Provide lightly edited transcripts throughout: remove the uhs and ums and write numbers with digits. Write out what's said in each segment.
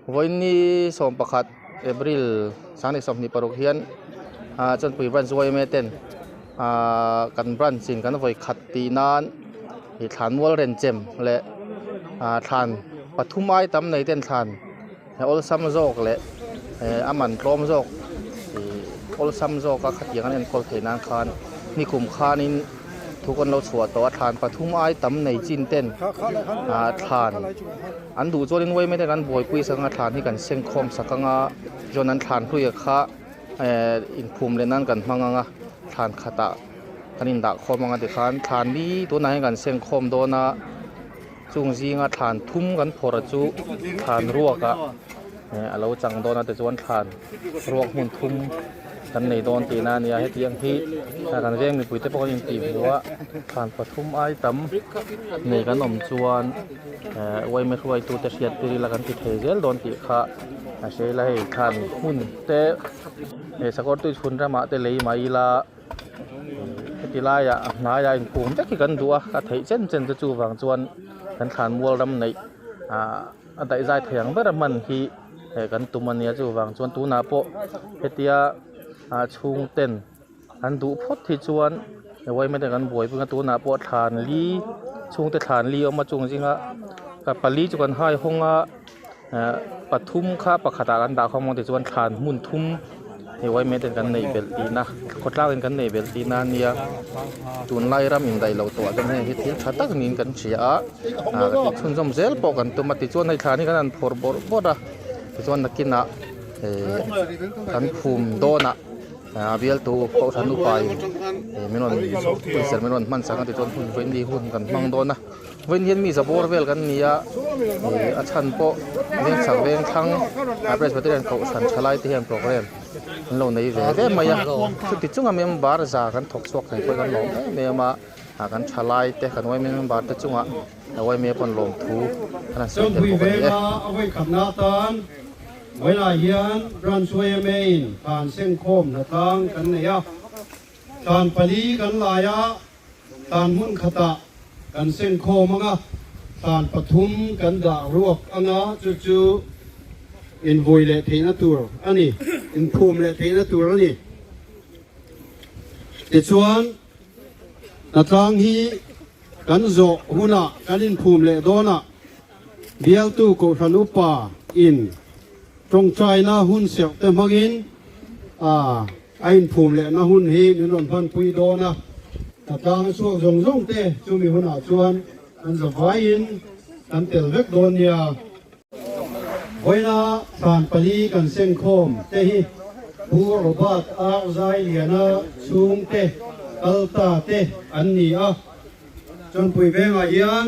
Vawiinni 11 April 2026 hian Chawnpui Branch yma ten kan branch in kan vawi khat tih nan ih thlan mual renchem leh thlan pathum ai tam nei ten thlan awlsam zawk leh a man tlawm zawk ih awlsam zawk a khatiang an enkawl theih nan khan nikum khanin thu kan lo chhuah tawh a thlan pathum ai tam nei chin ten thlan. An duh chuanin uaimai te kan buaipui sak anga thlan hi kan seng khawm sak anga chuan an thlan hluia kha eh inphum leh nan kan hmang anga thlan khatah kan indah khawm anga tikhan thlan hi tunah hian kan seng khawm dawn a chung zinga thlan thum kan phawrh chu thlan ruakah eh a lo chang dawn a tichuan thlan ruak hmun thum. Kan nei dawn tihna a nia hetiang hi kan veng mipui te pawh kan intih hmuh a thlan pathum ai tam nei kan awm chuan eh uaime hruaitu te hriat tir ila kan ti thei zel dawn tih kha a hre ila hei thlan hmun te eh sakawr tui chhun ramah te lei mai ila heti laiah a hnaiah inphum vek hi kan duh a a theih chen chen te chuvang chuan kan thlan mual ram neih ah a daihzai thei ang ber a hman hi. eh kan tum a nia chuvang chuan tunah pawh hetia ah chhungten an duh phawt hi chuan yma te kan buaipui a tunah pawh thlan li chhungte thlan li a awm a chung zinga pali chu kan hai hawng a eh pathum kha pakhatah kan dah khawm ang tichuan thlan hmun thum yma ten kan neih belh tihna khawtlang in kan neih belh tihna a nia tunlai ram indaih loh tawh ah chuan heng hi thil tha tak niin kan hria a. Ah tih chhunzawm zel pawh kan tum a tichuan hei thlan hi kan han phawrh bawrh bawrh a tichuan nakinah eh kan phum dawnah ah bialtu kohhran upa in eh min rawn pawisa min rawn hman sak a tichuan hun vawiin hun kan hmang dawn a vawiin hian mi za bawr vel kan ni a eh a chhan pawh veng chhak veng thlang ah presbyterian kohhran thalai te hian programme an lo nei ve ve mai a chuti chunga member za kan thawk chhuak thei pawh hi kan lawm em em a. Ah kan tha lai te kan yma member te chungah yma pawn lawmthu an han sawi tel Chawnpui bawk a ni e. venga a vawikhatna atan vawilah hian Branch yma in thlan sengkhawm hnatlang kan nei a, thlan pali kan lai a, thlan hmun khatah kan sengkhawm anga, thlan pathum kan dah ruak anga chu chu invui leh theihna tur a ni, inphum leh theihna tur a ni. Tichuan. Hnatlang hi kan zawh hunah kan inphum leh dawnah bialtu Kohhran Upa in tawngtaina hun serh te hmangin a inphum lehna hun hi min rawn hmanpui dawn a. Hnatlang a chhuak zawng zawng te chumi hunah chuan kan zavaiin kan tel vek dawn nia. Vawiina thlan pali kan sengkhawm te hi Pu Robert R. Zailiana chhungte kalta te an ni a. Chawnpui vengah hian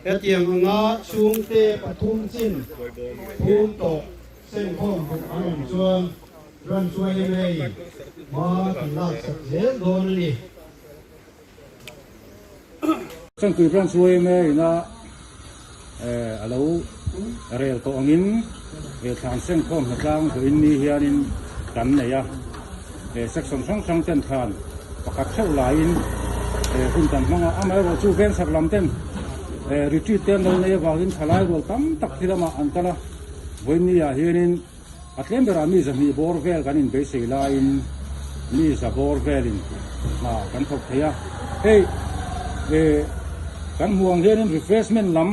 hetiang anga chhungte pathum chin phum tawh sengkhawm duh an awm chuan Branch yma hma kan laksak zel dawn a ni. Chawnpui Branch yma ina a lo rel tawh angin thlan sengkhawm hnatlang vawiin ni hianin kan nei a, section hrang hrang ten thlan pakhat theuh laiin hun kan hmang a, amaherawhchu vengchhak lam ten retreat te an lo nei avangin thalai rual tam tak khi lamah an kal a, vawiin ni ah hianin A tlem berah mi zahnih bawr vel kan inbeisei laiin mi za bawr velin hna kan thawk thei a. Hei eh kan hmuh ang hianin refreshment lam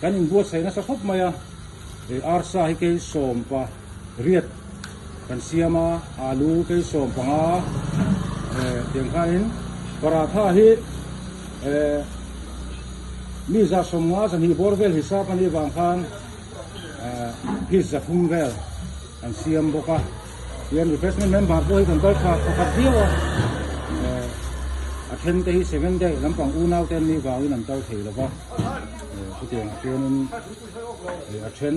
kan inbuatsaih nasa khawp mai a. Eh arsa hi kei sawm pa riat kan siam a, alu kei sawm panga eh tiang khanin paratha hi eh mi za sawmnga zahnih bawr vel hisap a nih vang khan Piece zathum vel an siam bawk a tian refreshment member pawh hi kan kal tha pakhat viau a a then te hi seven day lampang unau te an nih vangin an kal thei lova chutiang ah chuanin a then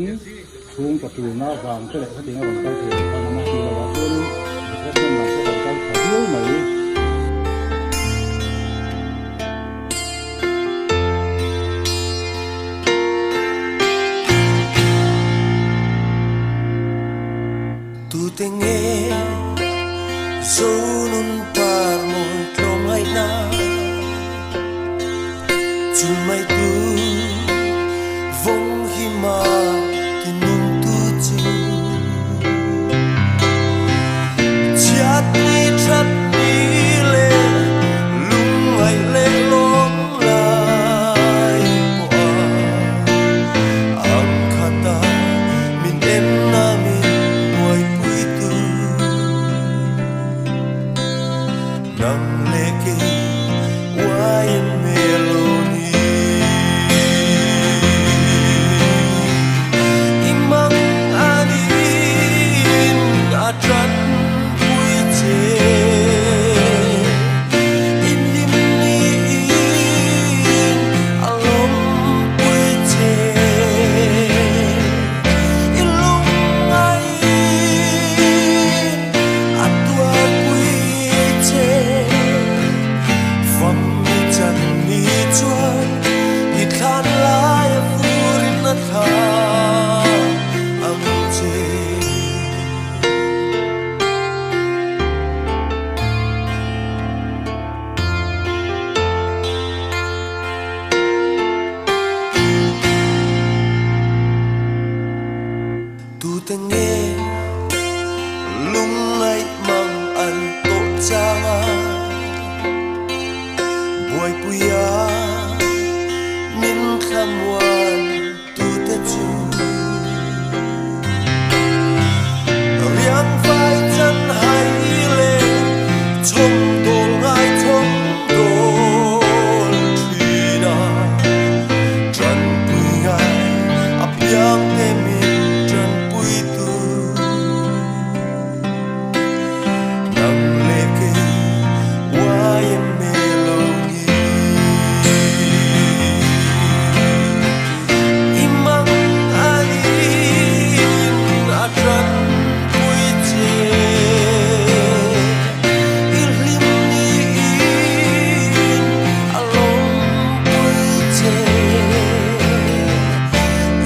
chhung ka tulna vang te leh khatiang a rawn kal thei lo khan a tih loh ah chuanin refreshment lam pawh kan kal tha viau mai. Tute nge Zonun par mawi tlawmngaihna Chu mai tu vawng hi ma ti nung tu chu. Thlamuan tute chu Riangvai chan hai leh chhawmdawl ngai chhawmdawl thin a, Tanpui ngai a piang te min tanpui tu. Nang leh kei YMA lo ni. I mang anin a tanpui che. I hlim niin a lawmpui che.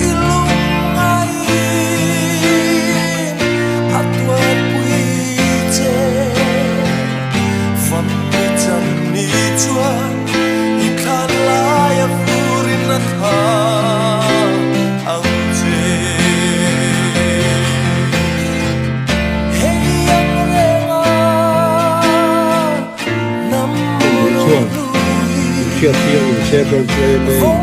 I lungngaiin a tuarpui che. Fammi chan ni chuan i thlan lai a furin a tha ang che. Hei ang reng a nam Chuan inhriattir in se branch yma hian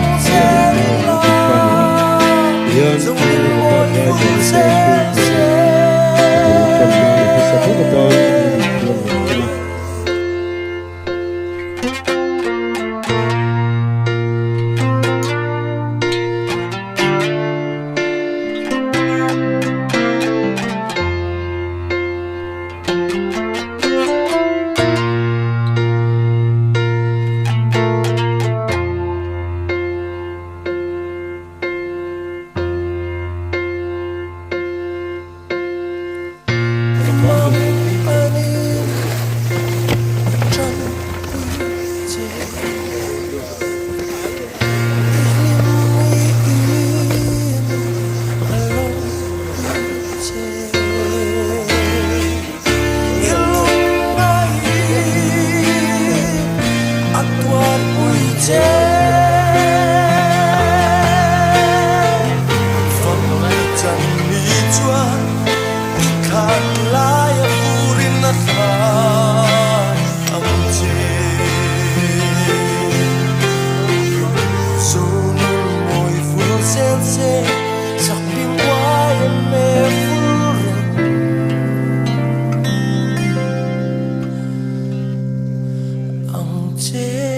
Ang che.